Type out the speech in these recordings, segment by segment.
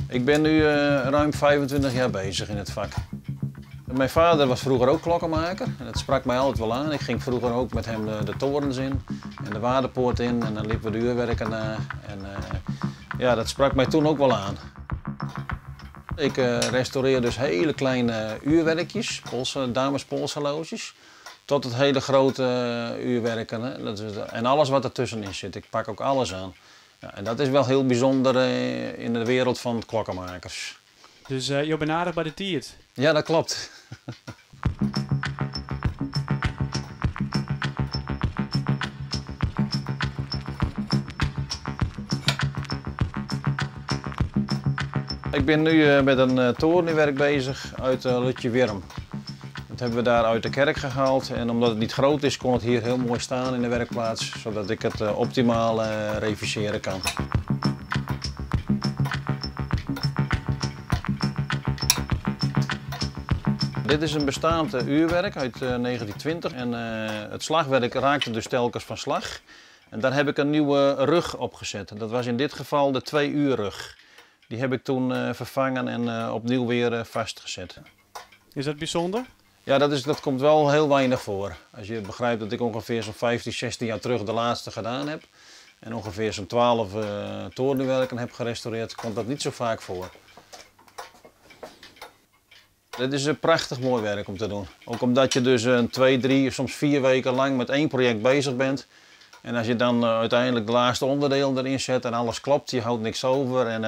Ik ben nu ruim 25 jaar bezig in het vak. Mijn vader was vroeger ook klokkenmaker en dat sprak mij altijd wel aan. Ik ging vroeger ook met hem de torens in en de Waarderpoort in en dan liepen we de uurwerken na. En ja, dat sprak mij toen ook wel aan. Ik restaureer dus hele kleine uurwerkjes, damespolshorloges, tot het hele grote uurwerken. Hè. Dat is, en alles wat ertussenin zit. Ik pak ook alles aan. Ja, en dat is wel heel bijzonder in de wereld van klokkenmakers. Dus je bent aardig bij de tiert? Ja, dat klopt. Ik ben nu met een torenuurwerk bezig uit Lutjewierrum. Dat hebben we daar uit de kerk gehaald en omdat het niet groot is, kon het hier heel mooi staan in de werkplaats, zodat ik het optimaal reviseren kan. Dit is een bestaand uurwerk uit 1920 en het slagwerk raakte dus telkens van slag. En daar heb ik een nieuwe rug op gezet. Dat was in dit geval de 2 uur rug. Die heb ik toen vervangen en opnieuw weer vastgezet. Is dat bijzonder? Ja, dat komt wel heel weinig voor. Als je begrijpt dat ik ongeveer zo'n 15, 16 jaar terug de laatste gedaan heb en ongeveer zo'n 12 torenuurwerken heb gerestaureerd, komt dat niet zo vaak voor. Dit is een prachtig mooi werk om te doen. Ook omdat je dus een 2, 3, soms 4 weken lang met één project bezig bent. En als je dan uiteindelijk de laatste onderdelen erin zet en alles klopt, je houdt niks over en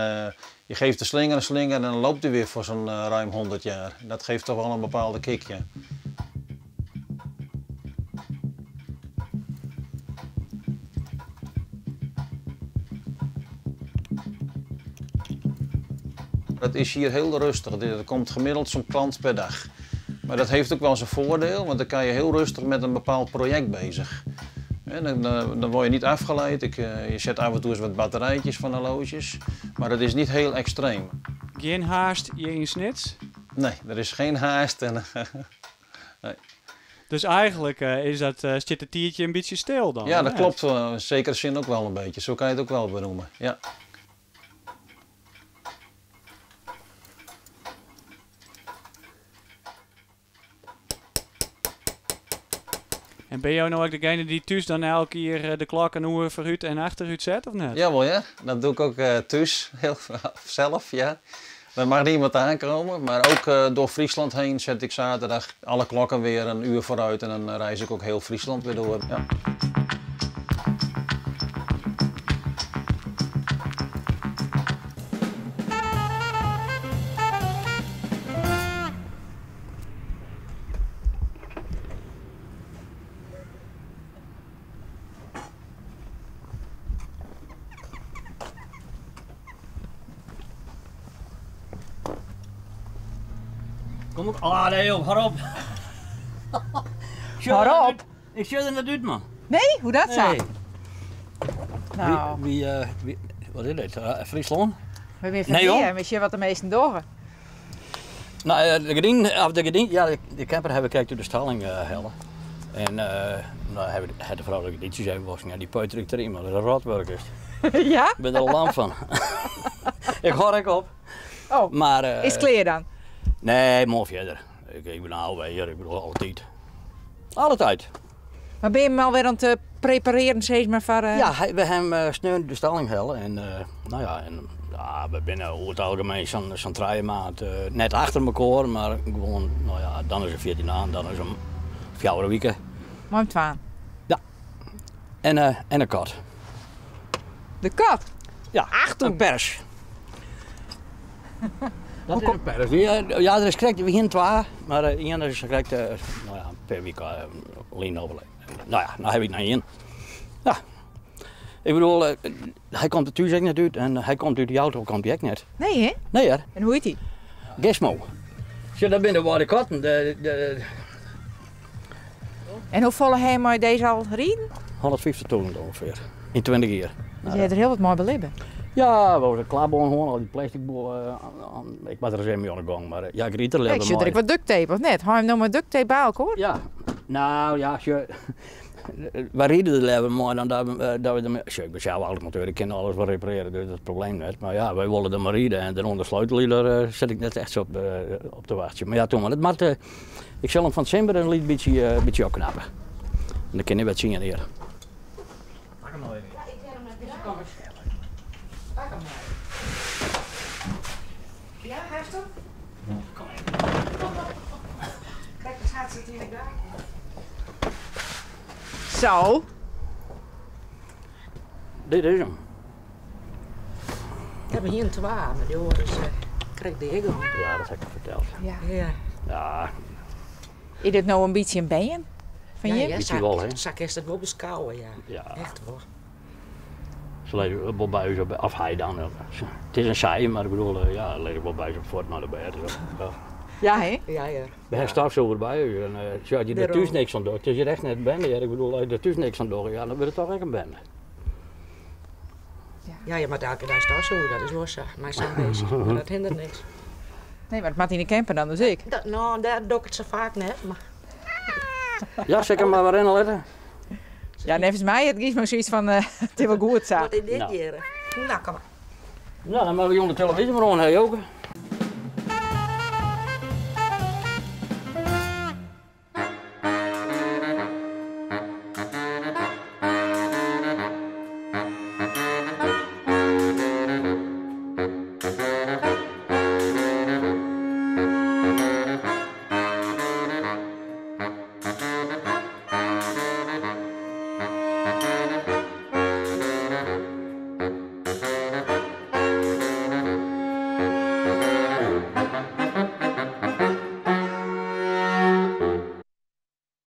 je geeft de slinger een slinger en dan loopt hij weer voor zo'n ruim 100 jaar. Dat geeft toch wel een bepaalde kick, ja. Het is hier heel rustig. Er komt gemiddeld zo'n klant per dag. Maar dat heeft ook wel zijn voordeel, want dan kan je heel rustig met een bepaald project bezig. En dan word je niet afgeleid. Je zet af en toe eens wat batterijtjes van horloges, maar dat is niet heel extreem. Geen haast hier in Snits? Nee, er is geen haast. En, nee. Dus eigenlijk zit het tiertje een beetje stil dan? Ja, dat hè? klopt in zekere zin ook wel een beetje. Zo kan je het ook wel benoemen, ja. En ben jij nou ook degene die thuis dan elke keer de klok een uur vooruit en achteruit zet, of net? Jawel, ja. Dat doe ik ook thuis, heel zelf, ja. Daar mag niemand aankomen, maar ook door Friesland heen zet ik zaterdag alle klokken weer een uur vooruit en dan reis ik ook heel Friesland weer door. Ja. Kom op. Ah, nee joh, ga op. Ga op? Ik zit er net uit, man. Nee, hoe dat zo? Nee. Nou. Wat is dit? Friesland? We zijn Nee, joh. verkeerd, weet je wat de meesten doen? Nou, de gordijn, of de gordijn, ja, de camper heb ik uit de stalling hellen. En nou, heb ik, had de vrouw de gordijntjes even wassen. Ja, die peuter ik erin, maar dat is een rotwerk is. Ja? Ik ben er al lam van. Ik hoor ik op. Oh, maar, is het klaar dan? Nee, maar verder. Ik ben al weer, ik bedoel altijd. Alle tijd. Maar ben je hem alweer aan het prepareren, zeg maar, voor, Ja, we hebben hem sneu de stalling hellen en nou ja, en, ja, we binnen over het algemeen zo'n 3 maand net achter elkaar, maar gewoon, nou ja, dan is het 14 aan, dan is het 4 weken. Maar hem twaan? Ja. En een kat. De kat? Ja, Achtung. Een pers. Dat is een pers. Ja, ja, er is correct, we gaan 2, maar één is correct, nou ja, per week alleen overleg. Nou ja, nou heb ik naar één. Ja. Ik bedoel, hij komt er thuis ook net uit en hij komt uit de auto, komt hij ook net. Nee, hè? Nee, hè? En hoe heet hij? Gizmo. Zo, dat zijn de waarde katten. En hoe volle hij maar deze al rijden? 150.000 ongeveer. In 20 jaar. Dus je hebt er heel wat mooi beleven. Ja, we waren klaarboon gewoon, al die plastic boel ik was er eens even mee aan de gang, maar ja, ik riet er Ja, ik lekker zit er mooi. ook wat duct tape, of net? Haal je hem nou met duct tape bij elkaar, hoor? Ja, nou ja, als je... Wy ride der leaver mei dan dat we der, sjoch, ik bin sels automonteur, ik kin alles wol reparearje, dus dat is it probleem net. Mar ja, wy wolle der mei ride en derûnder sleutelje, dêr sit ik net echt op te wachtsjen. Mar ja, toe mar, it moat, ik sil him fan 't simmer in lyts bytsje, bytsje opknappe. En dan kin hy wer tsien jier. Pak him even. Ja, ik kin him net Kom eens. Pak him maar. Ja, hast hem? Kom even. Kijk, dan gaat ze het in de gaten. Zo. Dit is hem. Ik heb hier een twa, maar die oare is krekt deagongen. Ja, dat heb ik al ferteld. Ja. Ja. Ja. Is dit no in bytsje in bern fan Ja, jim? ja, Bytsje wol, hè? Sa kinst it wol beskouwe, ja. Ja. Echt wol. Se lizze wol by ús op, of hy dan. It is in sy, mar ik bedoel, ja, lizze wol by ús op fuot nei de bêd. Ja. Ja, hè? Ja, ja. We ha stofsûger by ús en sjoch, as je der thús niks oan dogge, it is hjir echt net in bende hear, ik bedoel, as je der thús niks oan dogge, ja, dan wurdt it toch ek in bende. Ja, je moatte elke dei stofsûge, dat is wol sa, mei sa'n bistje, mar dat hinderet niks. Nee, mar it moat yn de camper dan dus ek. Dat, no, dêr doch ik it sa faak net, mar. Ja, sil ik him mar wer rinne litte? Ja, neffens my hat Gysmo soiets fan, it is wol goed sa. Wat is dit Nou. hjir? No, kom mar. No, dan moatte we jûn de televyzje mar oan ha, Joke.